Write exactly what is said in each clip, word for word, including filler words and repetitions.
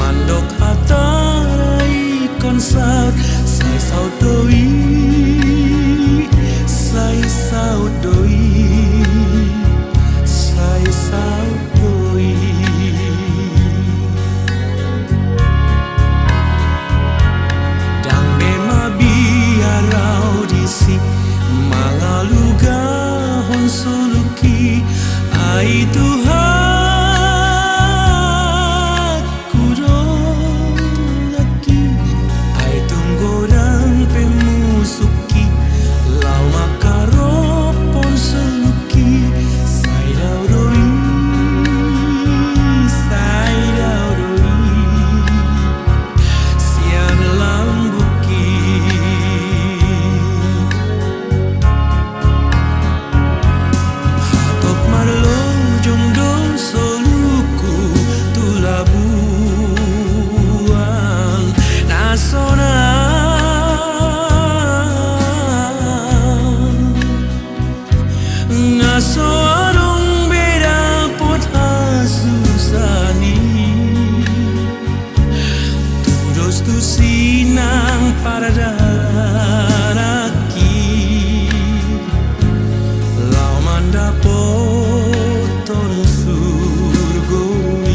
Andok hata na ingkon saut, sai saut do i, sai saut do i, sai saut do i. Ndang be mabiar au disi mangalugahon soluki, ai Tuhan ku do nangkin, ai tung godang pe musukki, laho mangkarophon soluki, sai dao do i, sai dao do i, sian lambungki. Hatop marlojong do soluku tu labuan na sonang, na so adong be dapot hasusaan i. Tudos tusi nang paradanan nangkin, laho mandapothon surgo i.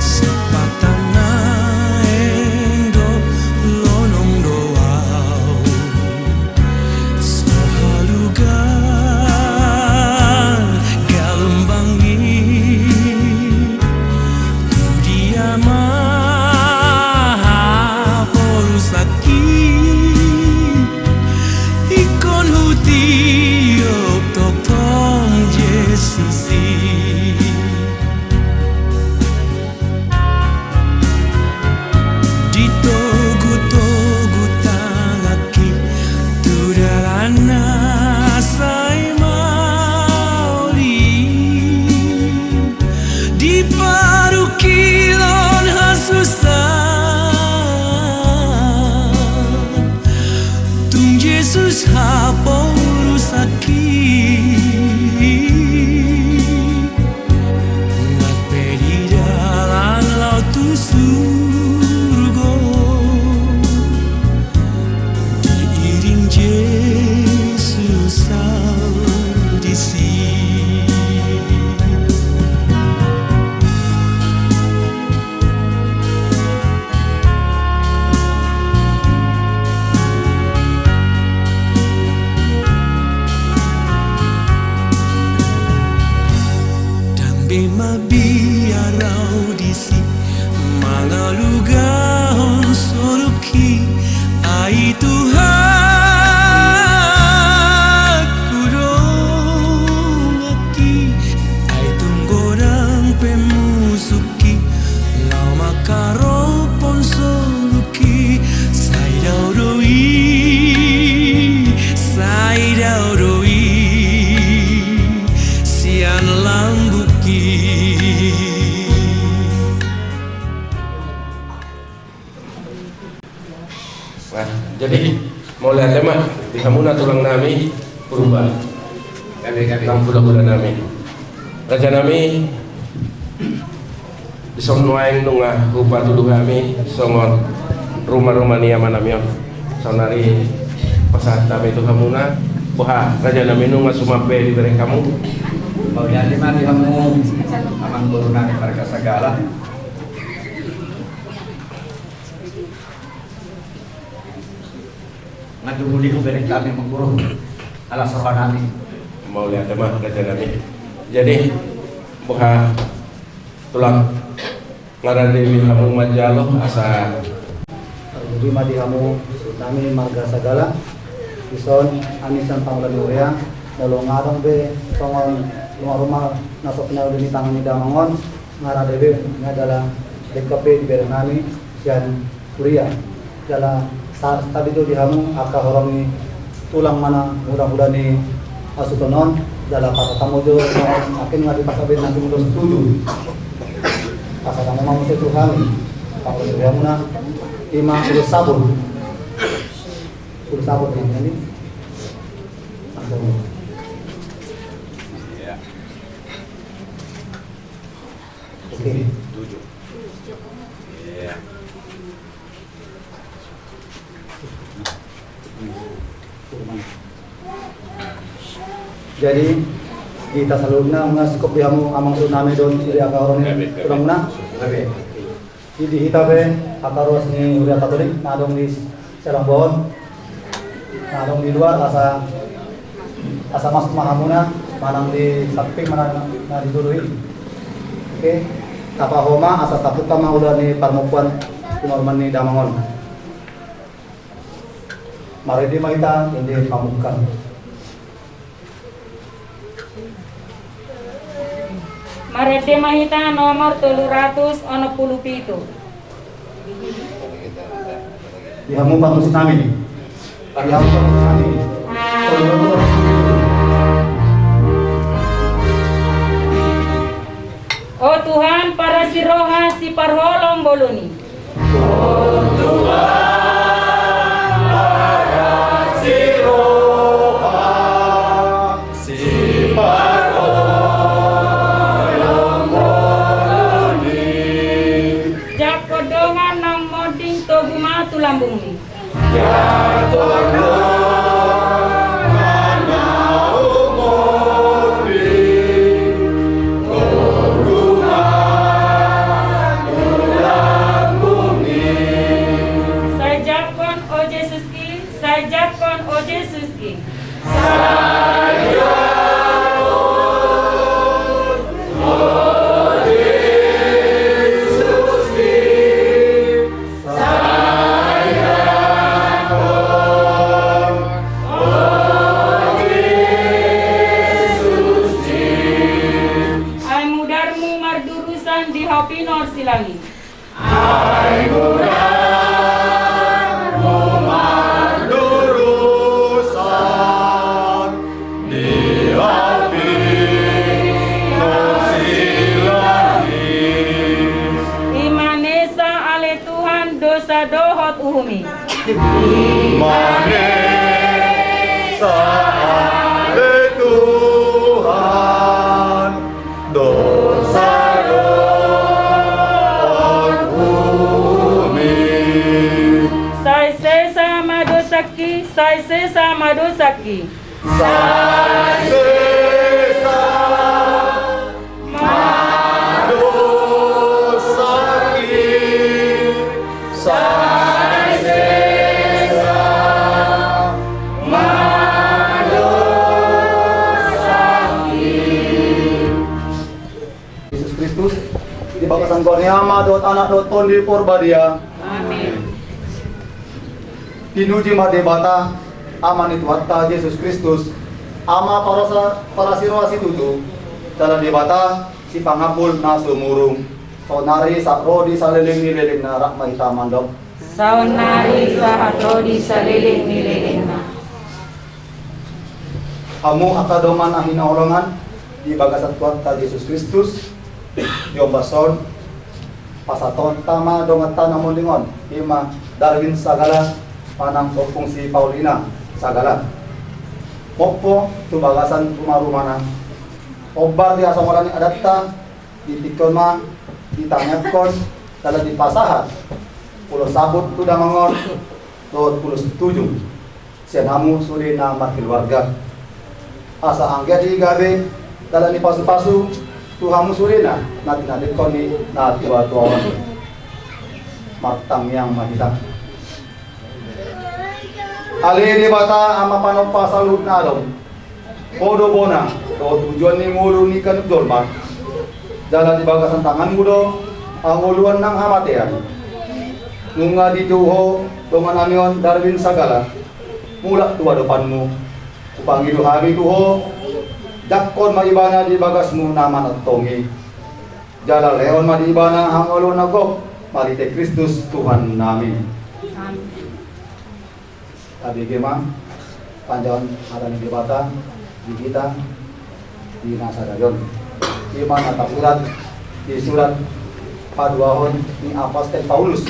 Sipata naeng do lonong do au, so halugan galombang i. Tu dia ma haporusakki, ingkon hutiop tongtong Jesus i. Ditogutogu tanganki tu dalan na sai maol i, diparungkilhon hasusaan, tung Jesus haporusakki. Nang pe di dalan laho tu surgo, diiring Jesus au disi. Ndang be mabiar au disi mangalugahon soluki, ai Tuhan ku do nangkin, ai tung godang pe musuk i, laho mangkarophon soluki, sai dao do i, sai dao do i, sian lambungki. Nah, jadi mauliate ma di hamuna tulang nami, Purba. Gabe, gabe. Nang hulahula nami. Raja nami, dison nuaeng nunga hupatudu hami songon rumaruma ni amanami on. Saonari pasahat hami tu hamuna, boha raja nami nunga suman be dibereng hamu. Mauliate ma di hamu amangboru nami marga Sagala. Nga tubu ni hubereng hami amangboru, ala so roha nami. Mauliate ma raja nami. Jadi boha tulang, nga rade be hamu manjalo asa. Tarlumobi ma di hamu suhut nami marga Sagala. Dison hami sian pangula ni huria, molo nga adong be songon rumaruma na so pinauli ni tangan ni damang on, nga rade be nga jala dengke pe dibereng nami sian huria. Jala sa-, tabi jo di hamu angka horong ni tulang manang hulahula ni hasuhuton on, jala pasahat hamu jo songon angka na dipasahat be nangkin do setuju. Pasahat hamu ma muse tu hami, pangula ni huria muna, ima ulos saput. Ulos saput nangkin. Oke. Jadi, hita saluhutna, muna singkop di hamu amang suhut nami dohot di angka horong ni tulang muna. Jadi, hita pe angka ruas ni huria Katolik na adong di Selangbohon, na adong di luar, asa, asa masuk ma hamuna, manang di samping, manang na di jolo i. Oke, tapahoma, asa taputar ma ulaon ni parmompuan, pamoruon ni damang on. Marende ma hita, ende pamungka. Marende ma hita nomor tolu ratus onom pulu pitu. Di hamu parmusik nami. Di hamu parmusik nami. O Tuhan, parasi roha siparholong boloni. Jangkon dongan na monding togu ma tu lambungmi. Sai jangkon, o Jesus ki, sai jangkon, o Jesus ki. Ai mudarmu mardurusan di hau pinor Silangit. Imanesa ale Tuhan dosa dohot uhumi. Imanesa ale Tuhan dosa dohot uhumi. Sai sesa ma dosangki, sai sesa ma dosangki. Sai sesa ma dosangki, sai sesa ma dosangki. Jesus Kristus, di bagasan goar ni Ama dohot Anak dohot Tondi Porbadia. Amin. Pinuji ma Debata, Ama ni Tuhanta Jesus Kristus, Ama parasa-, parasi roha situtu, jala Debata sipangambul na sumurung. Saonnari sahat ro di saleleng ni lelengna, rap ma hita mandok. Saonnari sahat ro di saleleng ni lelengna. Hamu angka dongan na hinaholongan di bagasan Tuhanta Jesus Kristus, di ombas on, pasahathonta ma donganta na monding on, i ma Darwin Sagala manang Ompung si Paulina Sagala. Mompo tu bagasan rumarumana, hombar di hasongoran ni adatta, ditingkon ma, ditangiangkon, jala dipasahat ulos saput tu damang on dohot ulos tujung sian hamu sude na markeluarga. Asa anggiat i gabe dalan ni pasupasu tu hamu sude na, na tinadingkon ni na tuatua on. Martangiang ma hita. Ale Debata, Ama panompa saluhut na adong. Ho do bona dohot tujuan ni ngolu ni ganup jolma. Jala di bagasan tanganmu do hangoluan nang hamatean. Nunga ditiop Ho donganmi on Darwin Sagala mulak tu adopanmu. Hupangido hami tu Ho, jangkon ma ibana di bagasmu na manongtong i. Jala lehon ma di ibana hangoluan na gok, marhite Kristus Tuhannami. Amin. Tabege ma panjahon hata ni Debata di hita di na sadari on. I ma na tarsurat di surat paduahon ni apostel Paulus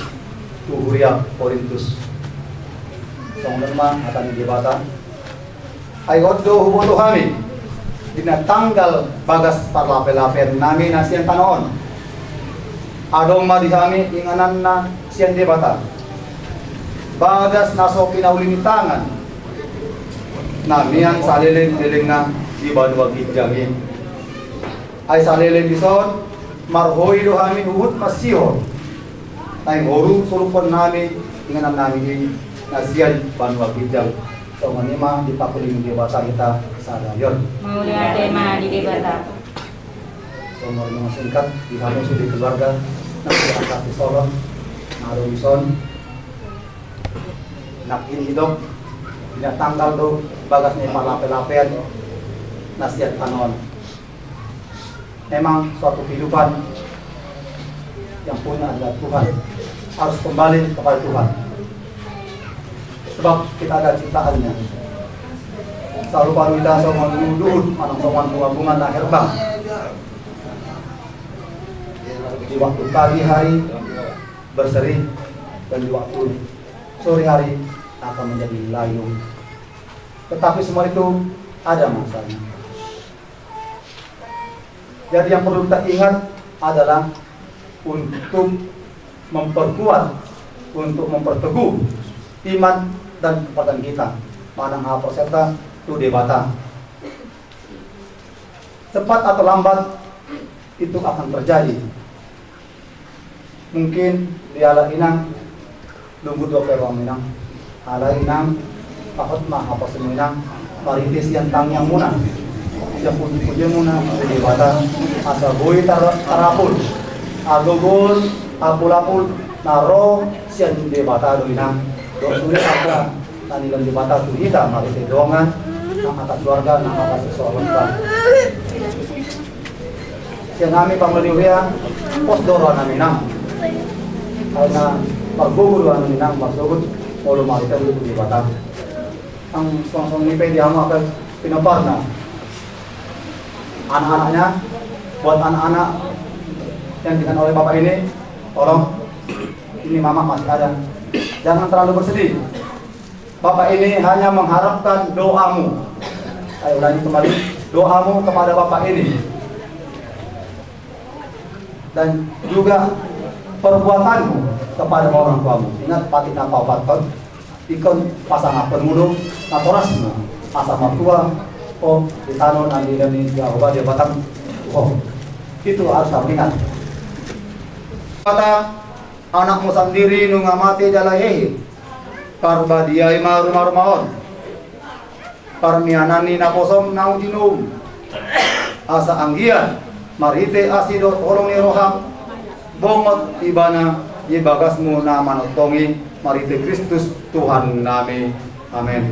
tu huria Korintus. Songon on ma hata ni Debata. Ai on do huboto hami, di na tanggal bagas parlapelapeannami na sian tano on, adong ma di hami inganan na sian Debata, bagas na so pinauli ni tangan, na mian saleleng ni lelengna, di banua ginjang i. Ai saleleng dison, marhoi do hami huhut mansihol. Naeng horu solukhon nami inganan nami i na sian banua ginjang. Songon i ma dipangkulingi Debata hita sadari on. Mauliate ma di Debata. Songon i ma singkat di hamu sude keluarga na sian angka sisolhot na adong dison. Nangkin didok, di na tanggal do bagas ni parlape-lapean na sian tano on. Memang suatu kehidupan yang punya adalah Tuhan, harus kembali kepada Tuhan. Sebab kita ada ciptaannya. Sarupa do hita songon luhut manang songon bunga-bunga na herbang. Di waktu pagi hari berseri dan di waktu sore hari akan menjadi layu. Tetapi semua itu ada masanya. Jadi yang perlu kita ingat adalah untuk memperkuat, untuk memperteguh iman dan kepercayaan kita manang haporseaonta tu Debata. Cepat atau lambat itu akan terjadi. Mungkin dialap inang, lungkut do pe roham inang. Alai inang, pahot ma haporseaonmu inang, marhite sian tangiangmuna, sian puji-pujianmuna tu Debata, asa boi tar-, tarapul agogo, apul-apul na ro sian Debata do inang. Dohot sude angka na nilehon Debata tu hita marhite dongan, nang angka keluarga, nang angka sisolhot. Sian hami pangoli huria, pos do roha nami inang. Karena margogo do hami inang, marsogot molo marhite tu Debata. Nang songon-songon i pe di hamu angka pinomparna, anak-anaknya, buat anak-anak yang dengan oleh bapak ini, tolong, ini mama masih ada, jangan terlalu bersedih. Bapak ini hanya mengharapkan doamu. Saya ulangi kembali, doamu kepada bapak ini. Dan juga perbuatanmu kepada orang tuamu. Ingat, patik na paopathon, ingkon pasangaphonmu do natorasmu asa martua ho di tano na nilehon ni Jahowa Debatam tu ho. Itu harus kamu ingat. Kata, anakmu sandiri nunga mate jala hehe. Parbadia i ma rumaruma on. Parmianan ni naposom naung jinum. Asa anggiat marhite asi dohot holong ni roham, bongot ibana di bagasmu na manongtong i, marhite Kristus Tuhan nami. Amen.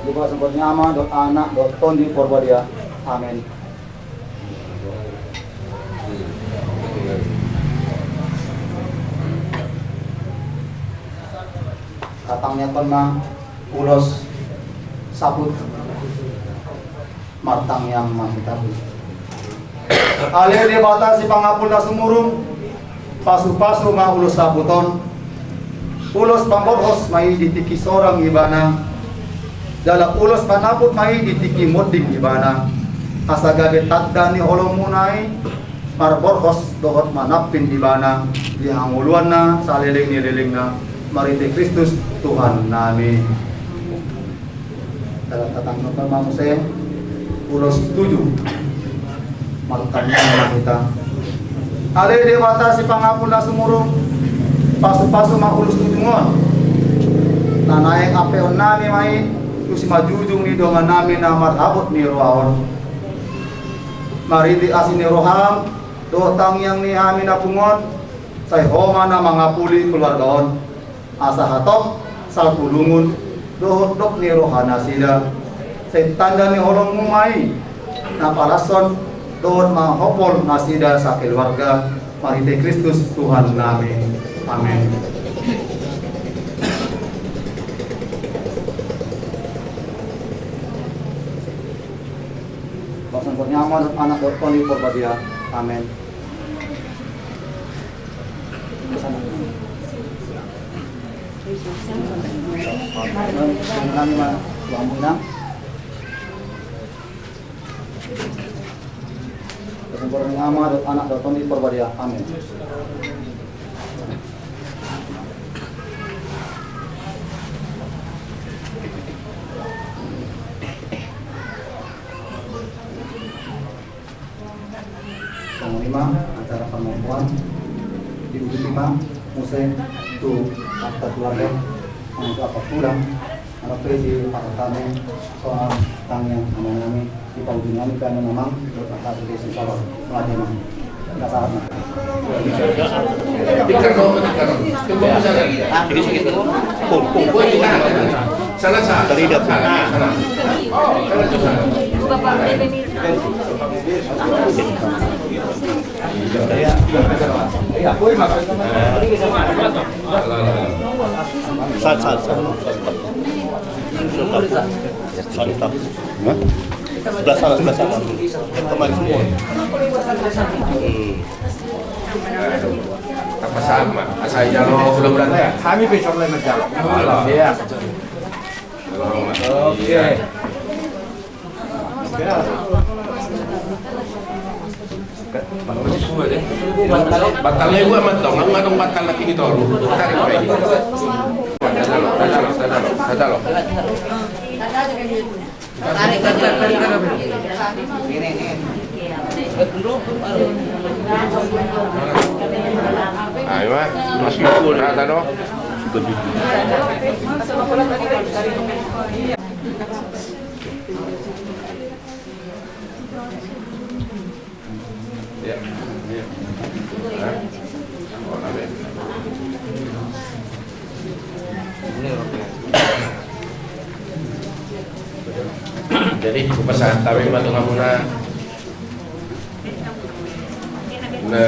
Di bagasan goar ni Ama dohot Anak dohot Tondi Porbadia. Amen. Tatangiangkon ma ulos saput. Martangiang ma hita. Ale Debata sipangampul na sumurung, pasu-pasu ma ulos saput on. Ulos pamborhos ma i di tingki sorang ibana, jala ulos panaput ma i di tingki monding ibana. Asa gabe tanda ni holongmuna i marborhos dohot manampin ibana di hangoluanna saleleng ni lelengna, marhite Kristus Tuhan nami. Dalam tatang nonton ma muse ulos tujuh. Martangiang ma hita. Ale Debata sipangampul na sumurung, pasu-pasu ma ulos tujuh on. Na naeng ampeon nami ma i tu simanjujung ni dongan nami na marhabot ni roha on. Marhite asi ni roham dohot tangiang ni hami na pungu on, sai ho ma na mangampuli keluarga on. Asa hatop salpu lungun dohot dok ni roha nasida, sai tanda ni holongmu ma i na palashon dohot manghopol nasida sakeluarga, marhite Kristus Tuhan nami. Amen. Bagasan goar ni Ama dohot Anak dohot Tondi Porbadia. Amen. Goar ni Ama dohot Anak dohot Tondi Porbadia. Amin. Songon i ma acara pamompoan diuduti ma muse tu angka keluarga, angka angka tulang, angka pe di pakartane songon tangiang amanami di paujung nami kami mamang dohot angka pe di sisoro. Mate ma. Dasar ma. Salah salah. Sat, sat, sat. Sat, sat. Hah? Sebelah sana, sebelah sana. Kemari semua. Hmm. Apa sama? Asal jalo ulang-ulang ya? Kami besok lagi menjalo. Halo. Iya. Oke. Batal na dua mantong, nunga adong batal na tinggi toru. Tarik bae. Tarik, tarik, tarik, tarik. Ayo, Mas. Mas Ipul, nah, tano. Ya, ya. Hah? Jadi, hupasahat hami ma tu hamuna. Na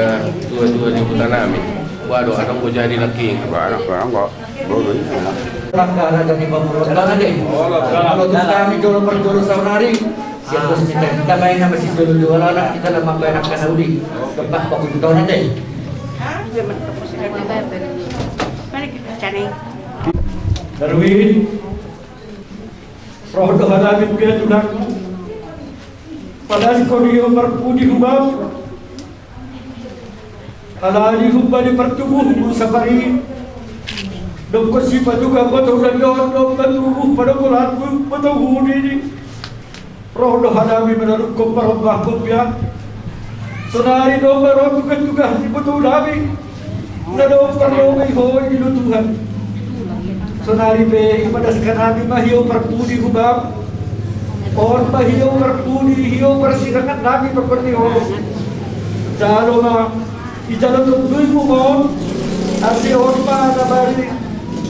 tua-tua ni huta nami. Waduh, adong bo jadi laki. Barang, barang kok. Bodo ini. Langkah raja di Bambu Rondang aja. Kalau tu kami jolo parjolo saonari. Siap bos kita. Kita main nama si jolo jolo anak kita lama banyak kena udi. Gempak waktu kita nanti. Mana kita cari? Darwin. Roh do hami piatu nangku. Padahal kau dia parpudi hubam. Alani humbani partubuhmu sapari. Dongkon sipatuga botou na nion do patubuh padokolanmu botou hudini. Roh do hanami manalungkon paromba hupia. Sonari do maro tugas-tugas ni botou nami. Na do parlobei ho i do Tuhan. Sonari pe ipadaskan nami ma hiou parpudi hubam. On ma hiou parpudi hiou parsirangan nami parpudi ho. Jalo ma. Ijalo tonduymu ma on, ase on ma na bari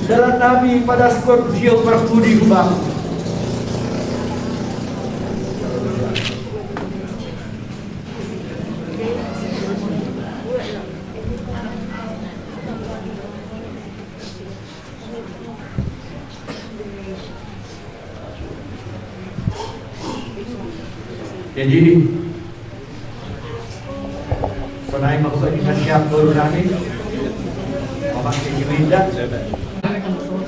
dalan nami padaskon hiou parpudi hubam. Jadi, sonai ma hubaen na siap boru nami. Omak si Winda.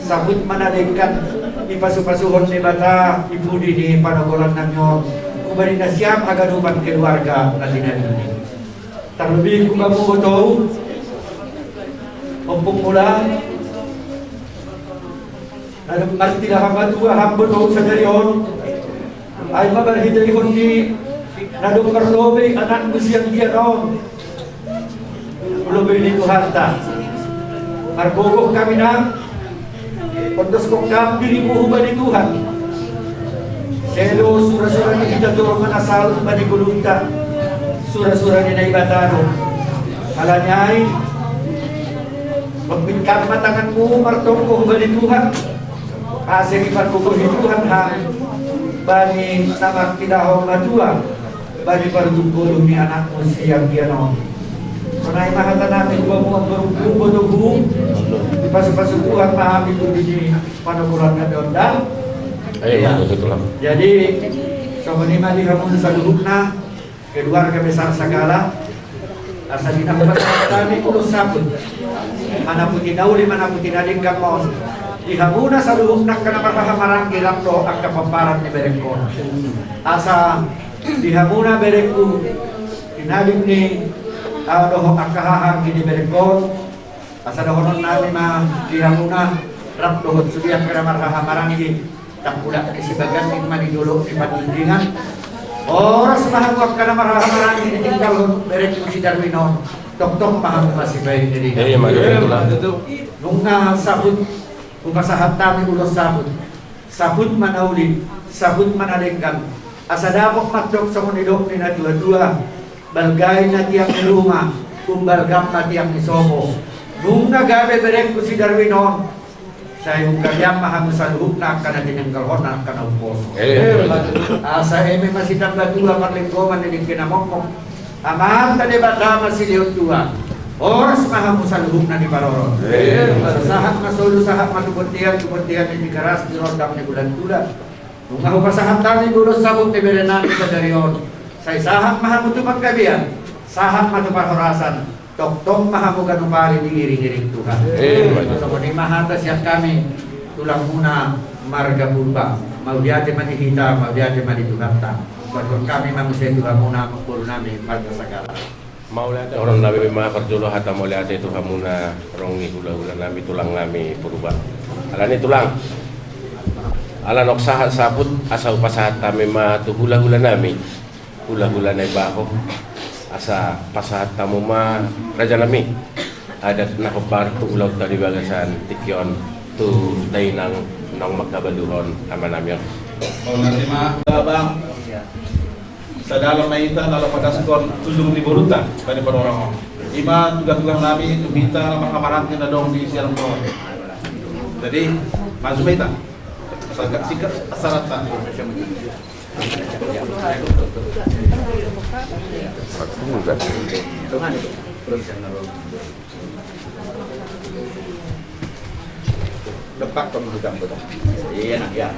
Sabut ma na denggan dipasupasuhon Debata di pudi ni panogolan nami on. Hubaen na siap haganupan keluarga na tinadingin. Tarlebih tu hamu botou, Ompung Mula, na dob martilahon matua hamu botou sadari on, ai ma marhiteihon ni na dob marlobei anakmu sian dia on. Lobei ni Tuhanta. Margogoh hami nang Ondoskon hami dirimu hubani Tuhan. Sedo sura-sura ni hita jolma na saut bani gulungta. Sura-sura ni Naibata do. Alani ai, lompitkan ma tanganmu martonggo hubani Tuhan. Ase dipargogohi Tuhan hami bani na martilahon matua. Bani parujung goluh ni anakmu sian dia on. Sonai ma hata nami tu hamu amang boruku, botoku. Dipasupasu Tuhan ma hami tu di panogolan nami on da. Jadi songon i ma di hamu saluhutna keluarga besar Sagala. Asa di na hupasahat hami ulos saput, mana puti na uli, mana puti na denggan ma on. Di hamu na saluhutna angka na marhaha maranggi rap dohot angka pomparan ni berengkon. Asa di hamuna berengku, di Nading ni, ah, dohot angka haha anggi ni berengkon, asa dohonon nami ma di hamuna, rap dohot sude angka na marhaha maranggi, tangkulak ni Sibagas i ma di dolok ni Panjunjungan. Horas ma hamu angka na marhaha maranggi ditinggalhon berengku si Darwin on, tongtong ma hamu masipaingiringan. Iya, ma, iya, betul. Nunga saput, hupasahat hami ulos saput. Saput ma na uli, saput ma na denggan. Asa dapot ma antong songon nidok ni na tua-tua. Balgai na tiang ni ruma, umbalgam ma tiang ni sopo. Nunga gabe berengku si Darwin on, sai ungkap ia ma hamu saluhutna angka na tininggalhon angka na umposo. Eh. Asa eme ma sitamba tua parlinggoman ni dengke na mokmok. Amanta Debata ma silehon tua. Horas ma hamu saluhutna diparorot. Eh. Asa sahat ma solu, sahat ma tu bontean, tu bontean ni Tigaras, di rondang ni bulan tulan. Nunga hupasahat hami ulos saput ni bere nami sadari on. Sai sahat ma hamu tu panggabean, sahat ma tu parhorasan, tongtong ma hamu ganup ari diiring-iring Tuhan. Amin. Songon i ma hata sian hami, tulangmuna marga Purba. Mauliate ma di hita, mauliate ma di Tuhanta. Buat hami ma muse tu hamuna, boru nami marga Sagala. Mauliate. Dohonon nami ma parjolo hata mauliate tu hamuna, ro ni hula-hula nami, tulang nami Purba. Alani tulang, ala nunga sahat saput, asa hupasahat hami ma tu hula-hula nami, hula-hula Naibaho, asa pasahat hamu ma raja nami adat na hombar tu ulaonta di bagasan tingki on tu dainang naung mangkabaluhon ama nami on. Mauliate ma. Baba. Sadalan ma hita na laho padaskon tujung ni borunta, tadi panorang on. I ma tuga-tuga nami tu hita na marhamaranggi na adong di sialang on. Jadi, maju ma hita. Singkat-singkat asarata. Waktu enggak. Depak pembukaan kota. Iya, iya.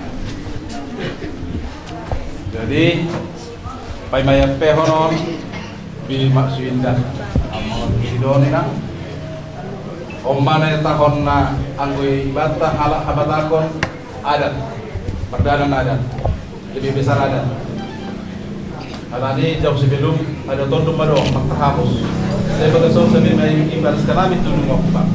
Jadi, paima ia pe honon, bini Mak Suinda. Amang on di doni na. On ma na tahon na anggo ibanta halak habatahon adat. Perdana adat. Lebih besar adat. Alani jauh sebelum ada tondong madong, maka hamus. Saya bagas on sabi ma ibaras kanami tu nungok, Pak.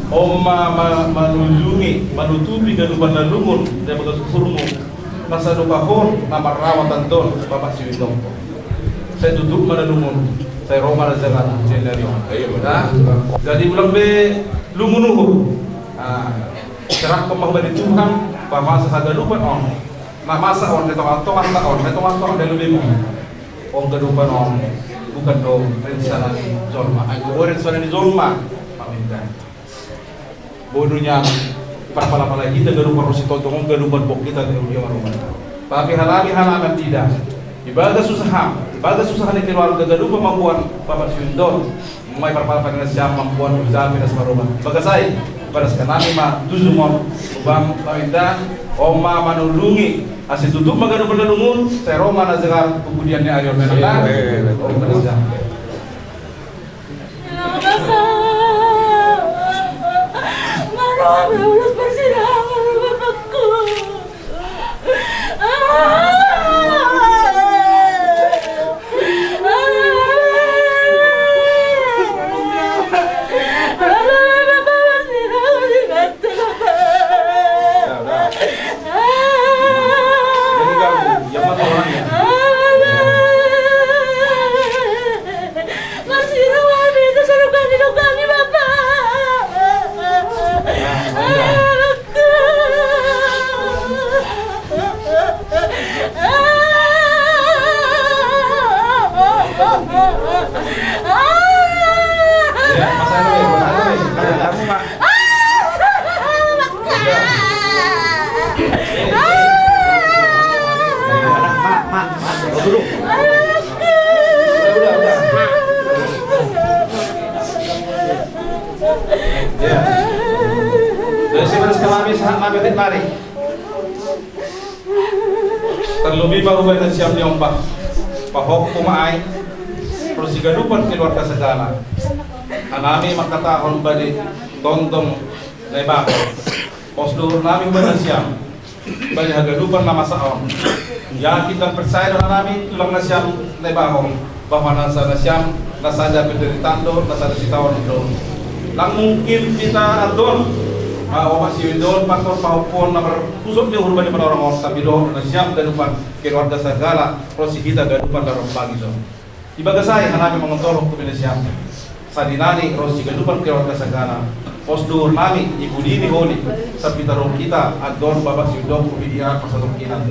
On ma, ma, manulungi, manutupi ganupan na lungun, saya bagas usurmu. Masa dopa hon, na marrawat anton, Bapak Siwindong. Saya tutup mana lungun, saya roma raja kan, saya dari on. Nah, jadi ulang be lungun uhur. Nah, serahkan mau dari Tuhan, bahwa sehagalupan on. Na masa on, di tonga-tonga ta on, di tonga-tonga di lobemu. On ganupan on, bukan do rencana ni jolma. Ai do rencana ni jolma, paminta. Bodohnya, parpala-pala hita ganupan on sitondong on ganupan bok hita di ulia maruman. Tapi halami halaman tidak. Di bagas usaha, di bagas usaha ni keluarga ganupan mambuan Bapak Siwindong. Mai parpala-pala nasiam mambuan usaha pinas maruman. Bagas ai, bagas kanami ma tujung on, ubang paminta, on ma manulungi, asa tutup ma ganup na lungun, sai ro ma na jegar, pupudian ni ari on menang. Iya, iya, iya. On ma nasiam. Ya. Dari sibaris kalami sahat mabete mari. Tarlobi ma hubaen nasiam ni ombak. Pahompu ma ai. Ro siganupan keluarga Sagala. Hanami mangkatahon bani tondong Naibaho. Pos do uhur nami hubaen nasiam. Bani haganupan na masa on. Yakin dan percaya do hanami tulang nasiam Naibaho. Bahwa na sada siam, na sada penderitaan do, na sada sitaonon do. Ndang mungkin hita antong, ah, omak si Widon, pastor pahompu na marpusok ni uhur bani panorang on, tapi dohot na siam ganupan keluarga sagala, ro si hita ganupan daron bagi so. Di bagasan i hanami mangontor tu bene siam. Sadi nami ro si ganupan keluarga sagala. Pos duhur nami, di pudi ni holi, sampitaron hita, antong bapak si Widon, pudi dia, pasatongkinan.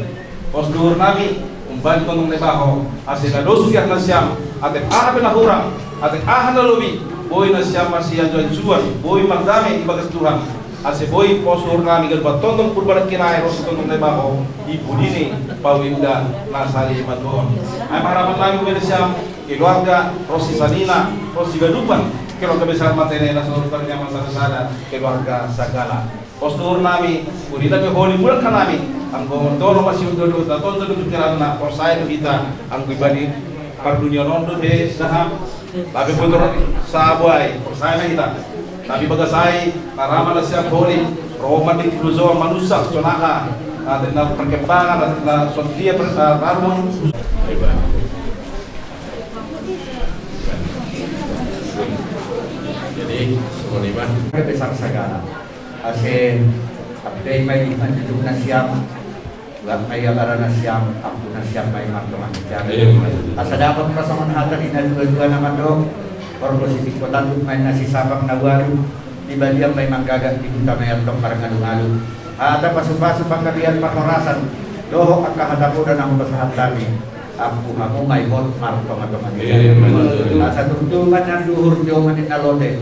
Pos duhur nami, umbahen tondong na ibaho, ase na dos giat na siam, ate aha pe na hurang, ate aha na lobi, boi na siam masianjuanjuan, boi mardame di bagas Tuhan, ase boi pos duhur nami ganupan tondong purba na kinae ro si tondong na ibaho, di pudi ni pawinda na sari matuon. Ai harapan nami boi na siam, keluarga, ro si sanina, ro si ganupan, keluarga besar matene na so tarniaman sada-sada, keluarga sagala. Pos duhur nami, pudi nami holi mulak hanami, anggo tolo masiun do do, na tonton do pikiranna, porsaya do hita, anggo ibani parduniaon on do he, saha, tapi putur sabuai, porsaya na hita. Tapi bagasan i, na ra ma na siam holi, ro ma di kiloso, manusa, sonaka, na, na perkembangan, na, na sontia per-, na, raruan. Jadi, semua lima. Besar sagala. Ase, abdai ma i manjujung na siam, buat ma i abara na siam, ampu na siam ma i martonga ni jari. Iya, betul. Asa dapot ma songon hata ni na tua-tua na mandok, horbo sitingko tanduk ma i na sisapang na ualu, di balian ma i manggagak di huta ma i antong marngalu-ngalu. Hata pasu-pasu panggabean parhorasan, dohot angka hata poda na hupasahat hami. Ampu hamu ma i hot martonga-tonga ni jari. Iya, betul. Asa turtu ma i na duhur tio ma i na lote.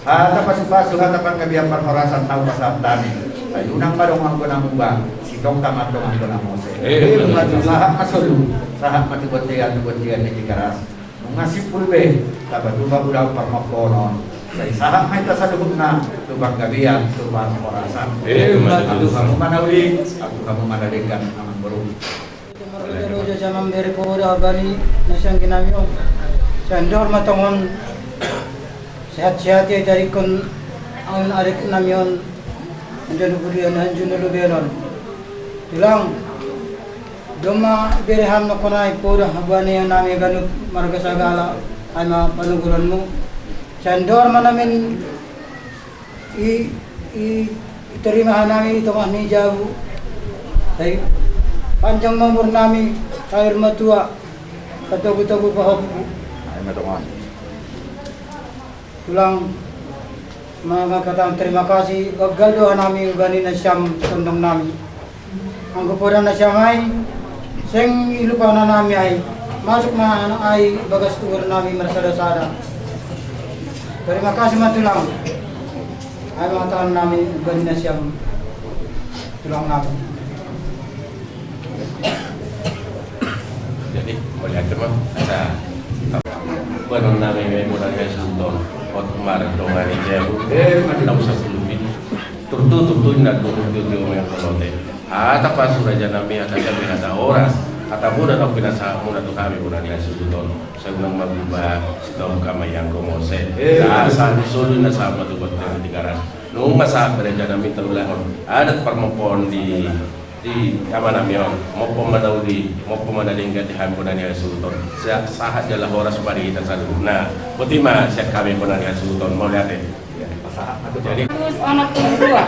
Hata pasu-pasu, hata panggabean parhorasan na hupasahat hami. Sai unang ma dong anggo na muba, sitongka ma antong anggo na mose. Eh, betul. Sahat ma solu, sahat ma tu bontean, tu bontean ni Tigaras. Nunga simpul be, tapatupa ulaon parmamponon. Sai sahat ma hita saluhutna, tu panggabean, tu parhorasan. Eh, betul. Ampu hamu ma na uli, ampu hamu ma na denggan, amang boru. Marroja-roja sian mambere poda bani na sian anggi nami on. Sai andor ma tong on sehat-sehat i, tadingkon on adek nami on. Anjuan na lobian, anjuan na lobian on. Tulang, domma bere hami nangkon i poda bani nami ganup marga sagala, ai ma panungkulanmu. Sai andor ma namin i, i, i tarima hanami di tonga ni jabu. Sai panjang ma umur nami, sai matua, patogu-togu pahompu. Ai ma tongon. Tulang, mangkatahon terima kasih, banggal do hanami bani na siam tondong nami. Anggo poda na siam ai, seng i lupa hanami ai, masuk ma ai bagas uhur nami marsada-sada. Terima kasih ma tulang. Ai ma hatahon nami bani na siam tulang nami. Jadi, melihat ma, ada. Banon nami me bona ni hasuhuton. Ot mardongan i jabu. Eh, mardongan. Enam sapuluh bit. Turtu, turtu, inna turtu, turtu, turtu, me kolote. Hata pasu raja nami, hata jambi, hata horas. Hata poda na pinasahatmuna tu hami bona ni hasuhuton. Sai unang maguba, sitongka ma i anggo mose. Eh. Sahat, sahat ni solu na sahat ma tu bontean ni Tigaras. Nunga sahat be raja nami taulahon adat parmamponon di, di ama nami on. Mompo ma na uli, mompo ma na denggan di hami bona ni hasuhuton. Sa-, sahat jala horas ma di hita saluhutna. Boti ma sian hami bona ni hasuhuton. Mauliate. Jadi, seratus enam puluh dua.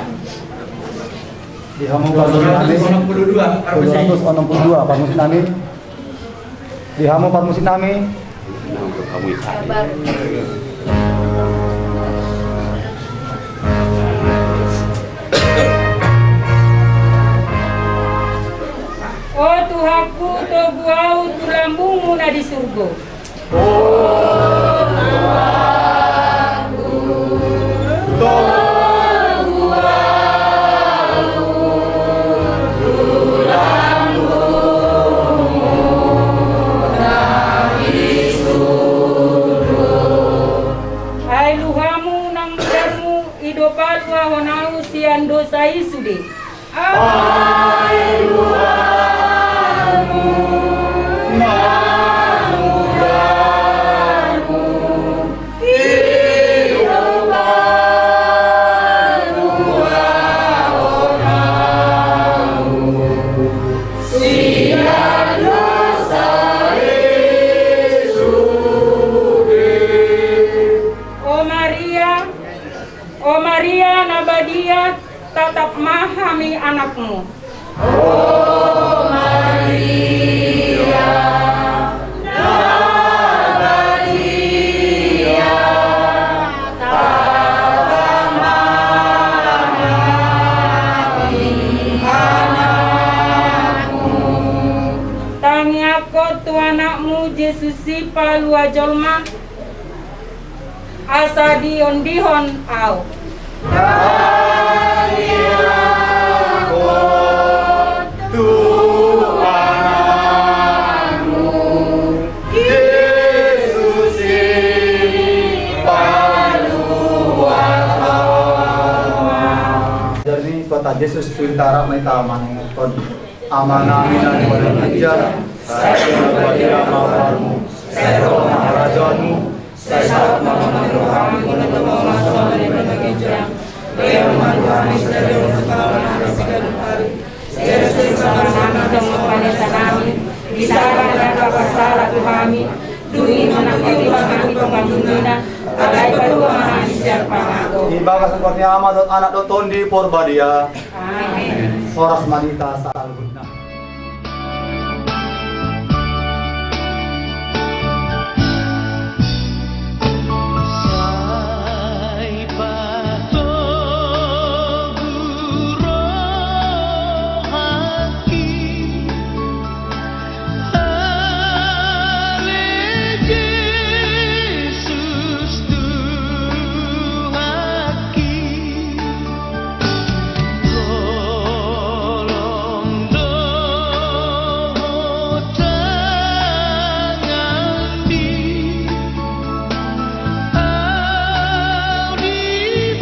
Di hamu parmusik nami. Seratus enam puluh dua, parmusik nami. Di hamu parmusik nami. O Tuhanku, togu ahu tu lambungmu na di surgo. Ai luhamu nang mudarmu i do paluahon ahu sian dosa i sude. Ai luhamu na muda O Maria, na badia, taba ma di anakmu. Tangiangkon tu anakmu Jesus i palua jolma, asa diondihon au. Tangiangkon tu anakmu Jesus i palua jolma. Jadi Tuhan Jesus, tu hita rap ma hita manengelhon Amanami na di banua ginjang, sai badia ma goarmu, sai ro ma harajaonmu, sai saut ma tondimu, songon na di banua ginjang. Bere ma tu hami sadari on harajaon nami siganup ari. Sada sesa ma songon na songon pamasa nami di sada na pasala tu hami. Dung i ma na hupaihut hami tu pangunjunan, alai palua ma hami sian pangago. Di bagasan goar ni Ama dohot Anak dohot Tondi Porbadia. Amen. Horas ma di hita saluhutna. Sai patogu rohangki. Ale Jesus Tuhanki, tolong do tanganmi. Au di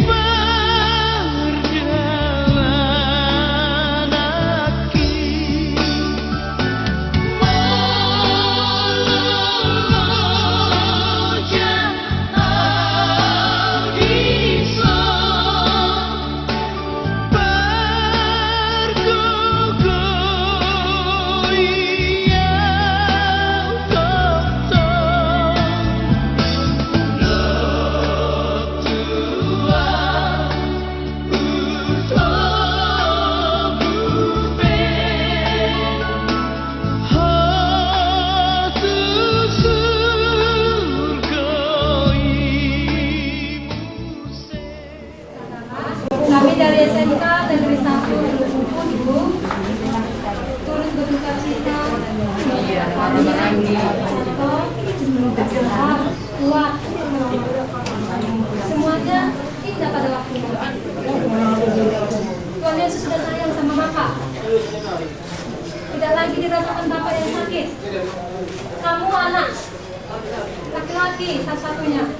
pardalananki, molo loja au dison. Kami dari S M K Negeri Satu Luwu Budu turut berduka cita, kami Santo, kuat, semuanya indah pada waktunya. Tuhan Yesus sudah sayang sama Bapak. Tidak lagi dirasakan Bapak yang sakit. Kamu anak laki-laki satu-satunya.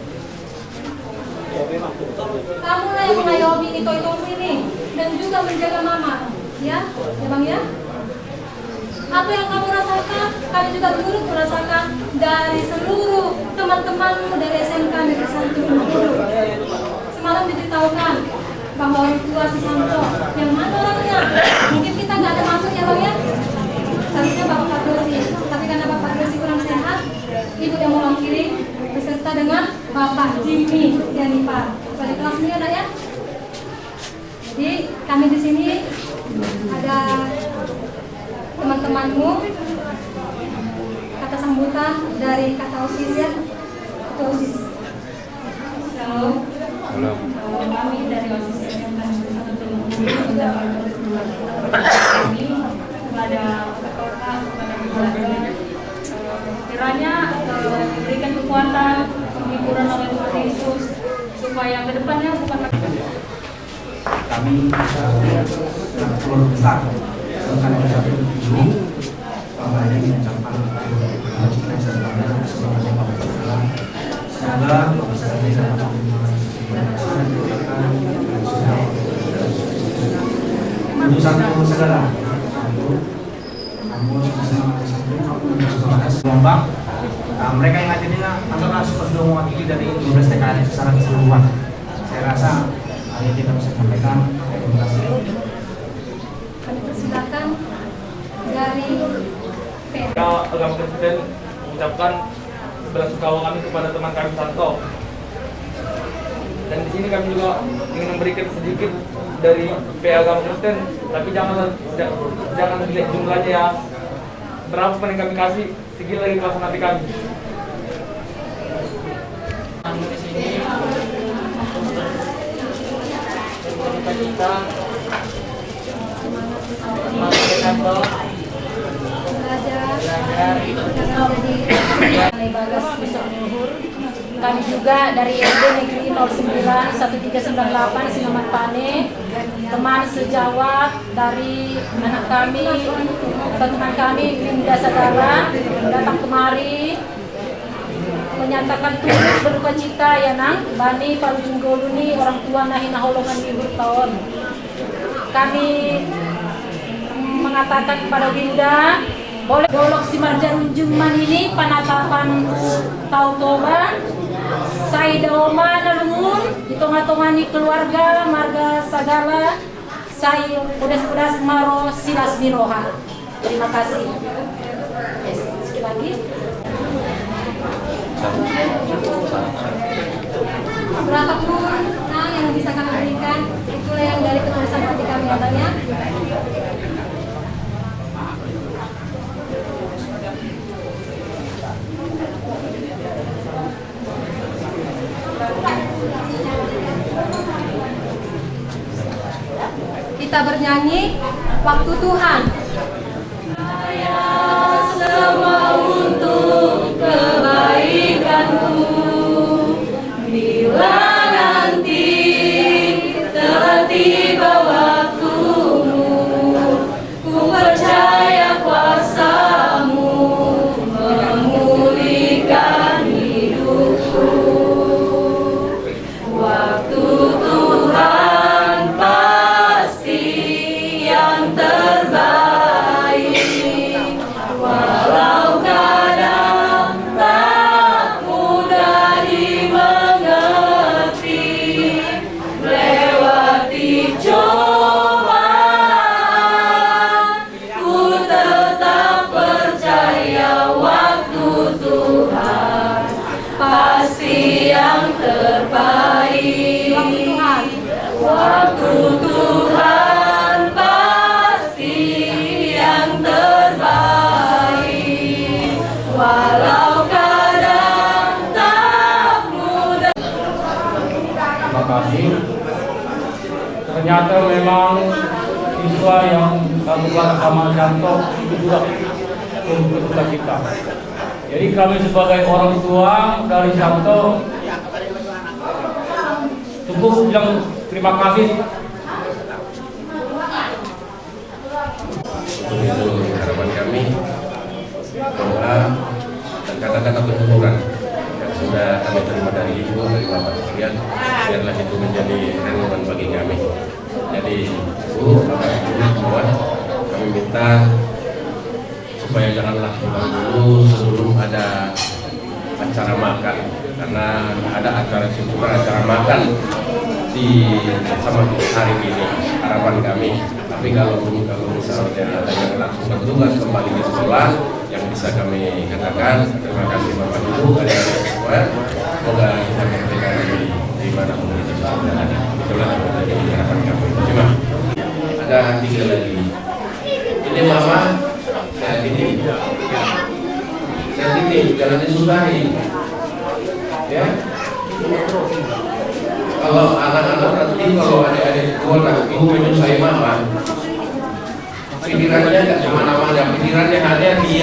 Kamulah yang mengayomi ito-itomu ini dan juga menjaga mama, ya, ya Bang, ya. Apa yang kamu rasakan, kami juga turut merasakan dari seluruh teman-temanmu dari S M K Negeri Satu Luwu Budu. Semalam diberitahukan bahwa orang tua si Santo, yang mana orangnya? Mungkin kita nggak ada masuk ya Bang ya. Seharusnya Bapak Fadrosi, tapi karena Bapak Fadrosi kurang sehat, Ibu yang mewakili beserta dengan Bapak Jimmy Yanipar. Balik kelas dulu ya, Nak, ya. Jadi, kami di sini ada teman-temanmu, kata sambutan dari kata OSIS ya. Kata OSIS. Halo. Halo. Eh, kami dari OSIS S M K Negeri Satu Luwu Budu mengucapkan kepada kami, kepada kakak, kepada keluarga. Eh, kiranya, eh, diberikan kekuatan, penghiburan oleh Tuhan Yesus, supaya ke depannya bukan lagi. Kami, eh, keluarga besar S M K Negeri Satu Luwu Budu, Bapak ini mengucapkan terima kasih kepada semuanya, Bapak Ibu. Semoga Bapak Ibu dapat menerima dan doakan sudah untuk satu segala. Satu, kamu sama-sama satu, aku juga suka banget. Lomba. Nah, mereka yang hadir ini anggaplah sudah mewakili dari dua belas T K R secara keseluruhan. Saya rasa hal ini kita bisa sampaikan. Terima kasih. Kami persilakan dari P R. Ya, Bapak Presiden mengucapkan belasungkawa kami kepada teman kami Santo. Dan di sini kami juga ingin memberikan sedikit Dari P A Agama Kristen, tapi jangan, ja-, jangan dilihat jumlahnya ya. Berapa pun yang kami kasih, segini lagi kelas nanti kami. Di sini, kita, Bagas Pusok Luhur. Kami juga dari S D Negeri nol sembilan satu tiga sembilan delapan Sinamat Pane, teman sejawat dari anak kami, teman kami Winda Sagala, datang kemari menyatakan turut berduka cita ya nang, bani parujung ngolu ni orang tua na hinaholongan ni huhut on. Kami mengatakan kepada Winda, boleh dolok Simarjarunjung manini panatapan Tao Toba, sai dao ma na lungun di tonga-tonga ni keluarga marga Sagala, sai podas-podas ma ro silas ni roha. Terima kasih. Yes, sekali lagi. Berapa pun, nah, yang bisa kami berikan, itulah yang dari ketulusan hati kami, ya, Bang, ya. Kita bernyanyi Waktu Tuhan. Semua untuk kebaikanku. Bila nanti telah tiba waktumu, ku percaya kuasa-Mu memulihkan hidupku. Waktu Tuhan pasti yang terbaik, walau kadang tak mudah dimengerti. Lewati cobaan, ku tetap percaya waktu Tuhan pasti yang terbaik. Waktu Tuhan. Waktu Tuhan pasti yang terbaik. Walau kadang tak mudah. Terima kasih. Ternyata memang siswa yang satu kelas sama Santo itu juga turut berduka cita. Jadi kami sebagai orang tua dari Santo cukup bilang terima kasih. Untuk itu harapan kami, doa dan kata-kata penghibur yang sudah kami terima dari Ibu, dari Bapak sekalian, biarlah itu menjadi renungan bagi kami. Jadi, Ibu, Bapak, Ibu semua, kami minta supaya janganlah pulang dulu sebelum ada acara makan, karena ada acara syukuran, acara makan di sama hari ini. Harapan kami, tapi kalaupun, kalau misalnya ada yang langsung bertugas kembali ke sekolah, yang bisa kami katakan, terima kasih Bapak Ibu, adik-adik semua. Semoga kita berada di, di mana pun kita berada. Itulah yang menjadi harapan kami. Terima. Ada tiga lagi. Ini Mama, saya titip. Saya titip, jangan disudahi. Ya. Kalau anak-anak nanti, kalau adik-adik gua nanti menyusahi Mama, pikirannya nggak kemana-mana, pikirannya hanya di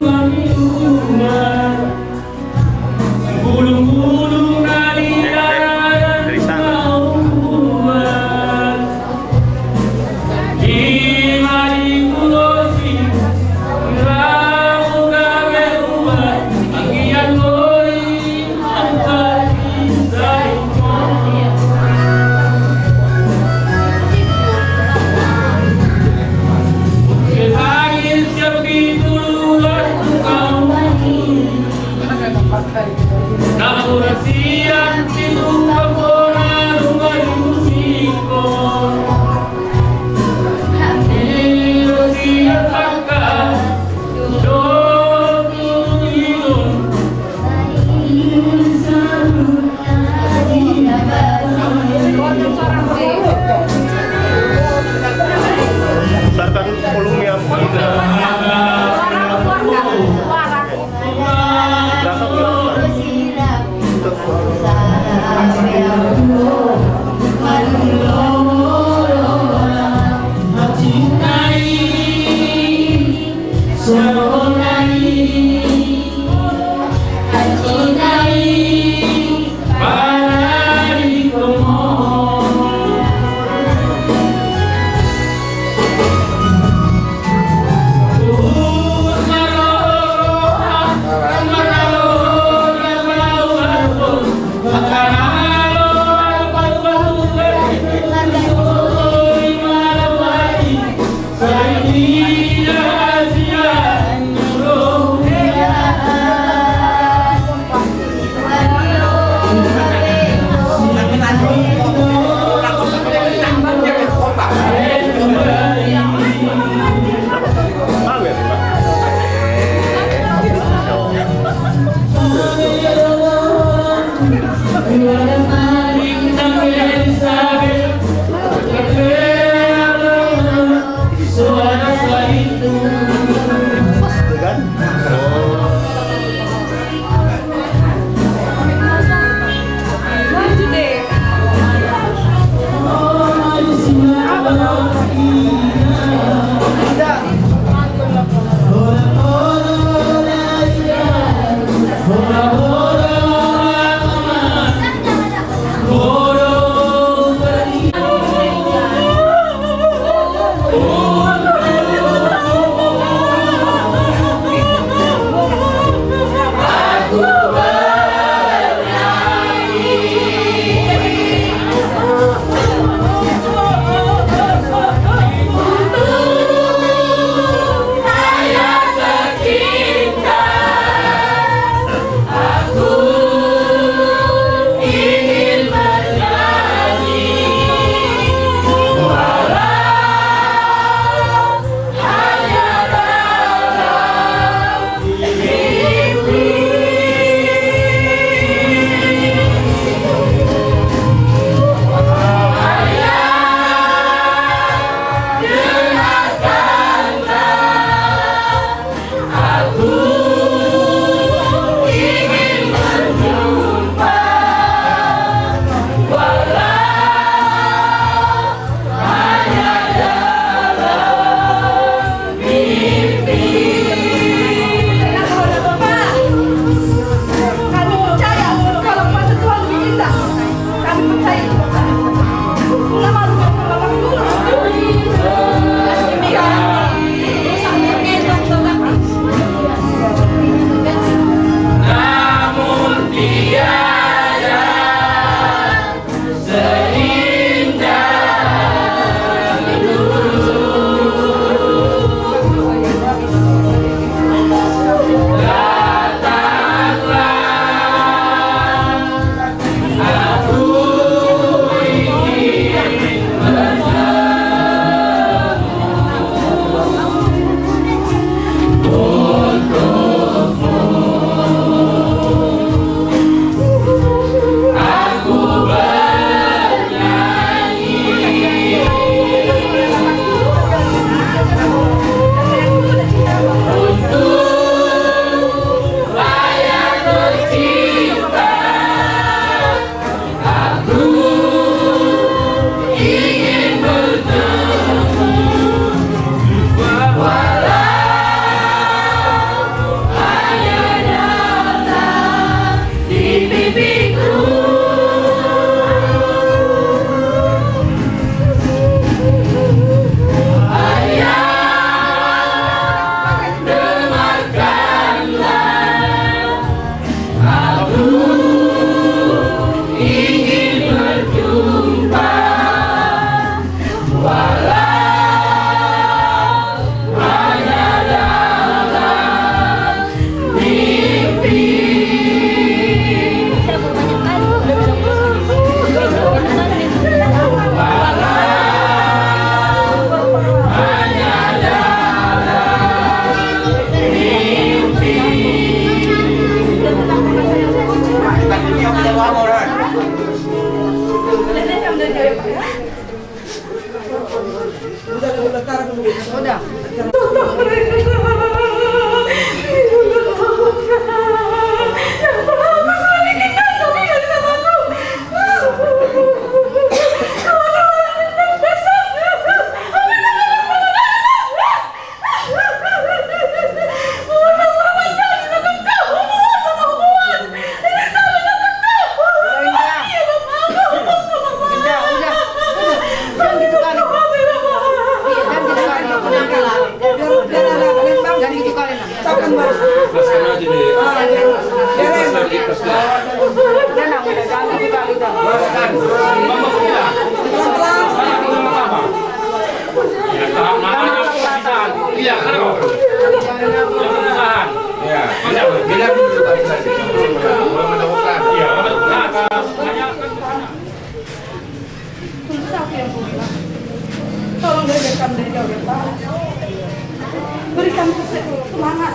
Semangat.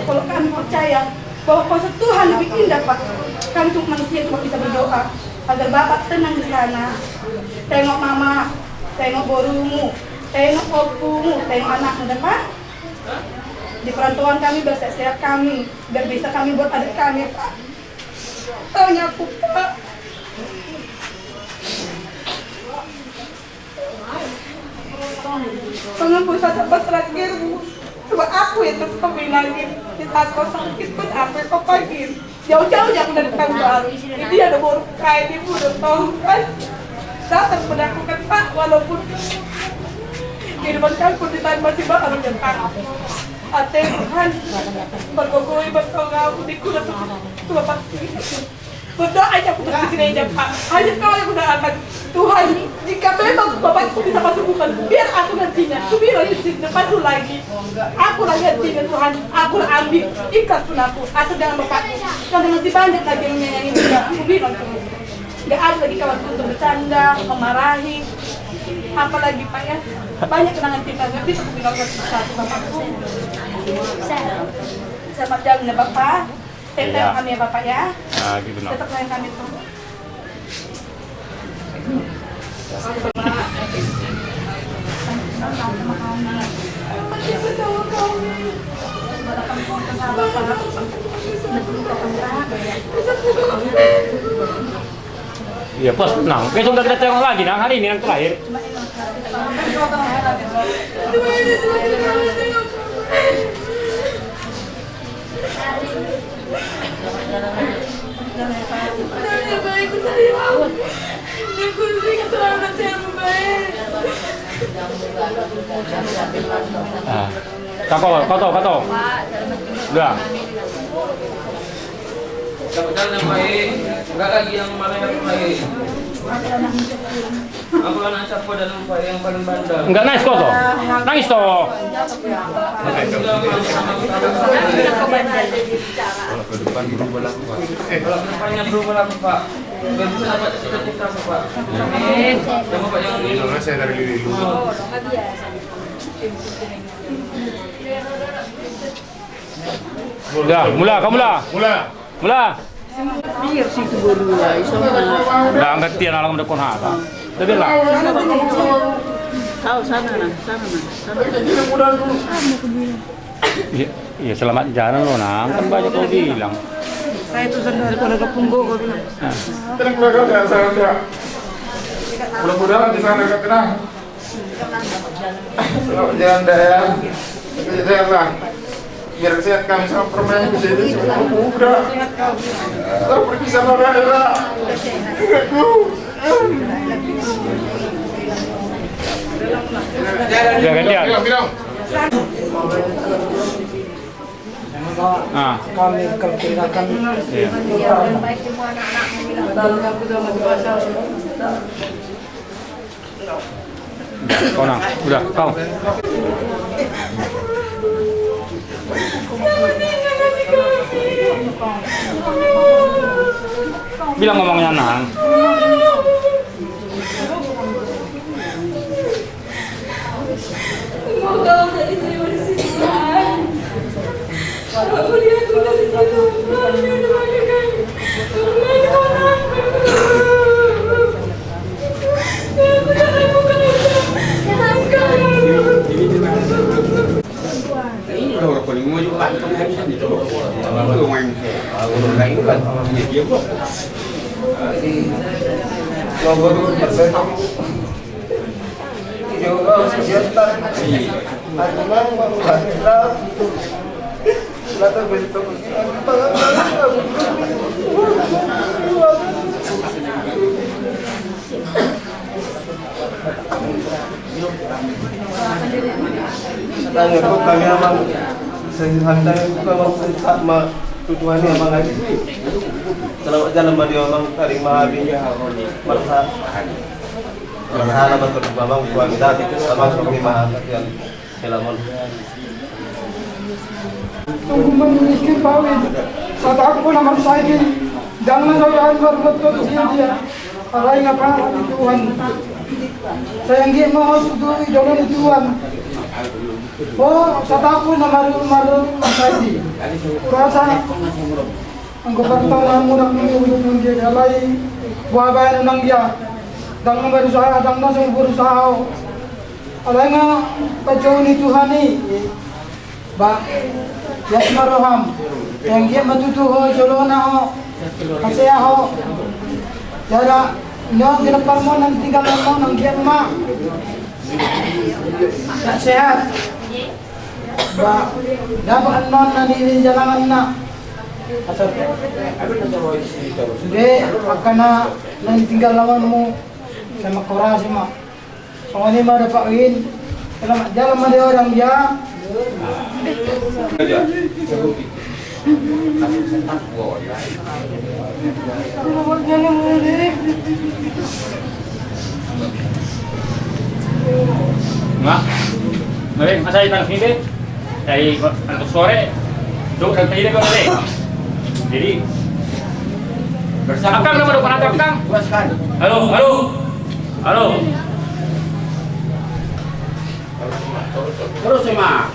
Kalau kami percaya bahwa kuasa Tuhan lebih indah, Pak. Kami cuma manusia, cuma bisa berdoa agar Bapak tenang di sana. Tengok Mama, tengok borumu, tengok ompumu, tengok anakmu, dah, Pak. Di perantauan kami, biar sehat-sehat kami, biar bisa kami buat adat kami, Pak. Tolong ya, aku, Pak. Pengembusan nafas terakhirmu. Cuma aku yang tetap di langit. Di saat kau sakit pun aku yang kau panggil. Jauh-jauh aku dari Tangerang. Ini ada baru kayak ibu udah tahu kan. Dasar penaklukan, Pak, walaupun kehidupan kampung di sana masih baru ya, Pak. Ate Tuhan, bergogoi berkau di kuda tuh pasti. Berdoa aja aku pasti gereja, Pak. Hanya kau yang kudoakan. Tuhan, jika memang bapakku bisa masuk bukan, biar aku nantinya. Aku bilang di sini, depan lu lagi. Aku lagi nantinya, Tuhan. Aku lah ambil. Ikhlas pun aku. Asal jangan bapakku. Karena masih banyak lagi yang nyanyi juga. Aku bilang tuh. Nggak ada lagi kawan untuk bercanda, memarahi. Apalagi, Pak, ya. Banyak kenangan kita. Nggak bisa aku bilang satu-satu, bapakku. Selamat jalan ya, Bapak. Tetap kami ya, Bapak, ya. Nah, gitu, nah. Tetap layan kami tuh. Iya, pas, nah, besok udah kita tengok lagi, nah, hari ini yang terakhir. Ah. Kako, koto, koto. Udah. Dapat jalan yang baik, enggak lagi yang mana yang baik. Aku anak siapa dan lupa yang paling bandel. Enggak nangis kau toh? Nangis toh? Kalau ke depan berubah lah, Pak. Kalau ke depannya berubah lah, Pak. Biar bisa dapat cita-cita, Pak. Amin. Sama Pak yang ini. Saya dari Lili dulu. Ya, mula, kau mula. Mula. Mula. Biar situ baru lah, iso mula. Dah, angkat tian alang mendekon hata. Tapi lah. Kau sana, nah, sana, nah, sana. Iya, iya, selamat jalan lo, Nang. Kan banyak kau bilang. Saya tuh sendiri kalau ke Punggo, kau bilang. Nah. Tenang, tenang, tenang, tenang. Mudah-mudahan di sana, Kak, tenang. Selamat jalan, Dayang. Jalan lah. Biar sehat kami sama permen di sini, semua muda. Kita pergi sama Rara. Aku. Ya, gantian. Bilang, bilang. Ah. Kami kalau kehilangan. Iya. Kau, Nang, udah, kau. Bilang ngomongnya, Nang. Tanya kok kami amang sehari-hari buka waktu tak ma tutuani amang aja. Selamat jalan ma dia amang, tarik ma habis. Marsa. Marsa na betul amang, kuang dati amang seperti ma latihan. Tunggu menunggu kawin. Saat aku pun amat sakit. Jangan sampai aku harus betul dia. Arai ngapa Tuhan. Sayang dia mau sudah jalan Tuhan. O, sataku na maru-, maru-, marsaji. Kurasa anggo partonga murang ni ulu pun dia dalai, buah bayan unang dia. Dang na berusaha, dang na sungguh berusaha. Alai nga pajou ni Tuhan i. Ba, ya sima roham. Yang dia matutu ho, jolona ho. Hasea ho. Jala, nyo, gina parmon, nanti galan mo, nang dia ma. Tak sehat. Ba, dapat non na di jalangan na. Sude, angka na, na tinggal lawanmu. Sama korasi ma. Songon i ma dapat win. Selamat jalan ma di orang dia. Nga, mari, masa di tangki deh. Dari tangki sore, dok dan tadi deh. Jadi, bersama. Akang nama dok, akang? Halo, halo. Halo. Terus, Mak.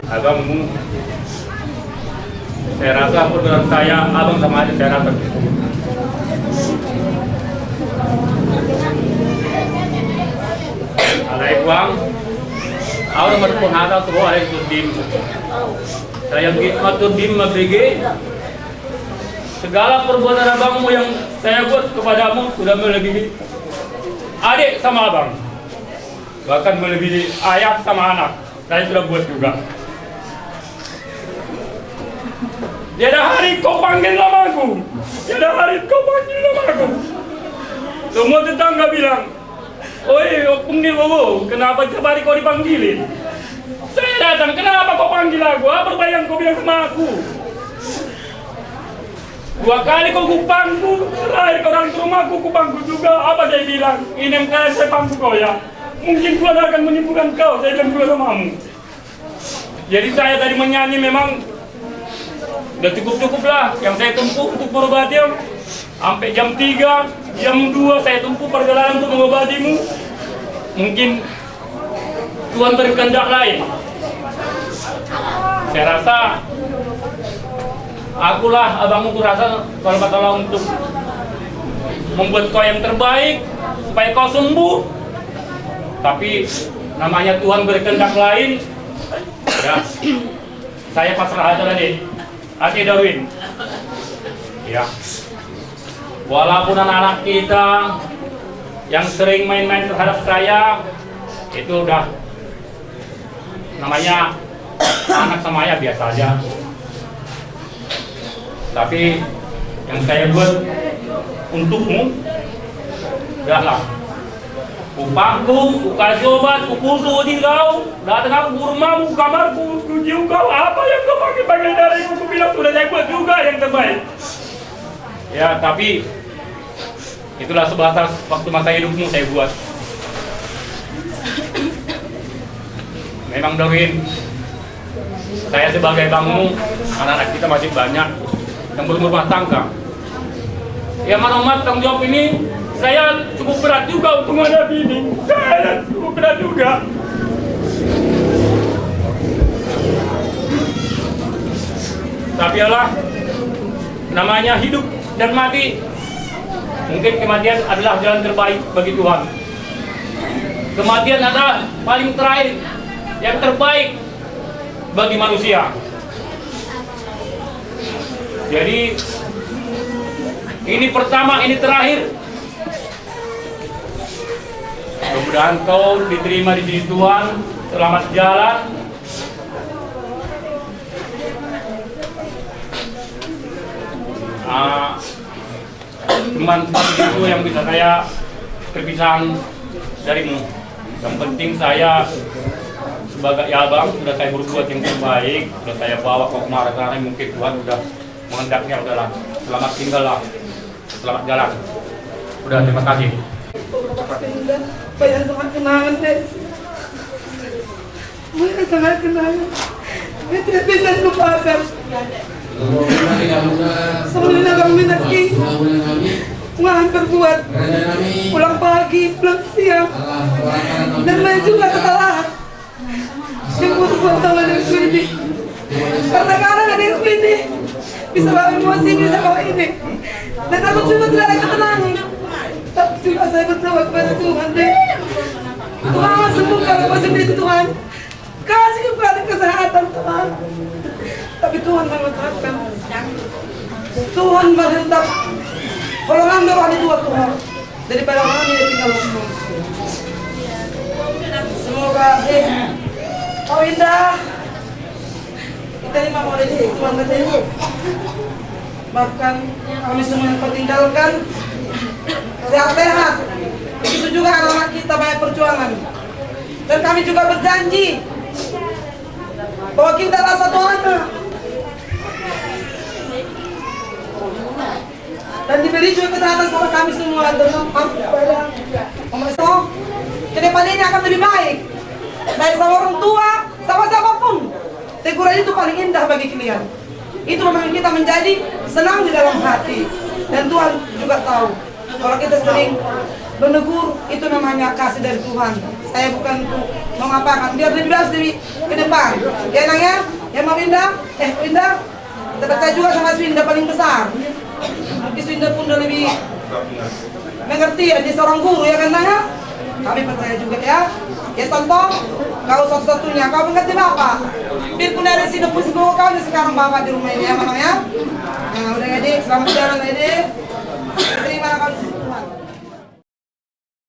Abangmu. Saya rasa, menurut saya, abang sama aja, saya rasa. Alai, Bang, au na mandok hata tu ho, alai tu dim. Saya gitu, tu dim, mabege. Segala perbuatan abangmu yang saya buat kepadamu sudah melebihi adik sama abang. Bahkan melebihi ayah sama anak. Saya sudah buat juga. Tiada hari kau panggil namaku. Tiada hari kau panggil namaku. Semua tetangga bilang, "Oi, ompung ni bobo, kenapa tiap hari kau dipanggilin?" Saya datang, "Kenapa kau panggil aku? Apa yang kau bilang sama aku?" Dua kali kau kupanggil, terakhir kau datang ke rumahku, kupanggil juga. Apa dia bilang? "Ini yang kalian saya panggil kau ya. Mungkin Tuhan akan menyembuhkan kau," saya bilang juga sama kamu. Jadi saya tadi menyanyi memang udah cukup-cukup lah yang saya tempuh untuk mengobati. Sampai jam tiga, jam dua saya tempuh perjalanan untuk mengobatimu. Mungkin Tuhan berkehendak lain. Saya rasa akulah abangmu, kurasa kalau kata untuk membuat kau yang terbaik supaya kau sembuh. Tapi namanya Tuhan berkehendak lain. Ya, saya pasrah aja tadi. Ate Darwin. Ya. Walaupun anak-anak kita yang sering main-main terhadap saya, itu udah namanya anak sama ayah biasa aja. Tapi yang saya buat untukmu, udahlah. Kupangku, kukasih obat, kupusu uji kau, datang aku ke rumahmu, ke kamarku, kucium kau, apa yang kau panggil-panggil dariku, kubilang sudah saya buat juga yang terbaik. Ya, tapi itulah sebatas waktu masa hidupmu saya buat. Memang, Darwin, saya sebagai abangmu, anak-anak kita masih banyak yang belum berumah tangga. Ya, manomat tanggung jawab ini, Saya cukup berat juga untuk menghadapi ini. Saya cukup berat juga. Tapi alah, namanya hidup dan mati. Mungkin kematian adalah jalan terbaik bagi Tuhan. Kematian adalah paling terakhir, yang terbaik bagi manusia. Jadi, ini pertama, ini terakhir. Mudah-mudahan kau diterima di sisi Tuhan. Selamat jalan. Ah, cuman satu itu yang bisa saya perpisahan darimu. Yang penting saya sebagai abang sudah saya berbuat yang terbaik, sudah saya bawa kau kemari, mungkin Tuhan sudah menghendaknya, udahlah. Selamat tinggal lah. Selamat jalan. Udah, terima kasih. Banyak sangat kenangan, Dek. Banyak sangat kenangan. Saya tidak bisa lupakan. Sebenarnya kami nanti Tuhan berbuat. Pulang pagi, pulang siang. Dan banyak juga kesalahan. Yang buat-buat sama adikku ini. Karena kadang adikku ini bisa bawa emosi, bisa bawa ini. Dan aku juga tidak ada ketenangan. Tapi juga saya berdoa kepada Tuhan, Dek. Tuhan, sembuhkan emosi ini, Tuhan. Kasih kepada kesehatan, Tuhan. Tapi Tuhan mengatakan, Tuhan berhentak. Kalau ngambil rohani Tuhan, Tuhan. Daripada kami yang tinggal di sini. Semoga, eh, kau Indah. Kita ini mau rezeki Tuhan, kata ibu. Bahkan kami semua yang kau tinggalkan sehat-sehat. Begitu juga anak-anak kita banyak perjuangan. Dan kami juga berjanji bahwa kita adalah satu anak. Dan diberi juga kesehatan sama kami semua, dan maaf kepada Om Resto. Ke depan ini akan lebih baik. Baik sama orang tua, sama siapapun. Teguran itu paling indah bagi kalian. Itu memang kita menjadi senang di dalam hati. Dan Tuhan juga tahu. Kalau kita sering menegur, itu namanya kasih dari Tuhan. Saya bukan untuk mengapakan. Biar lebih baik sendiri ke depan. Ya, Nang, ya? Ya, Mam Indah? Eh, Indah? Kita percaya juga sama si Winda paling besar. Mungkin si Winda pun udah lebih mengerti, ya, dia seorang guru, ya kan, Nang, ya? Kami percaya juga, ya. Ya, Santo, kau satu-satunya, kau mengerti Bapak. Biarpun ada sini pun, semoga kau nih sekarang Bapak di rumah ini, ya, Mamang, ya. Nah, udah, ya, Dik, selamat jalan, ya, Dik. Terima kasih.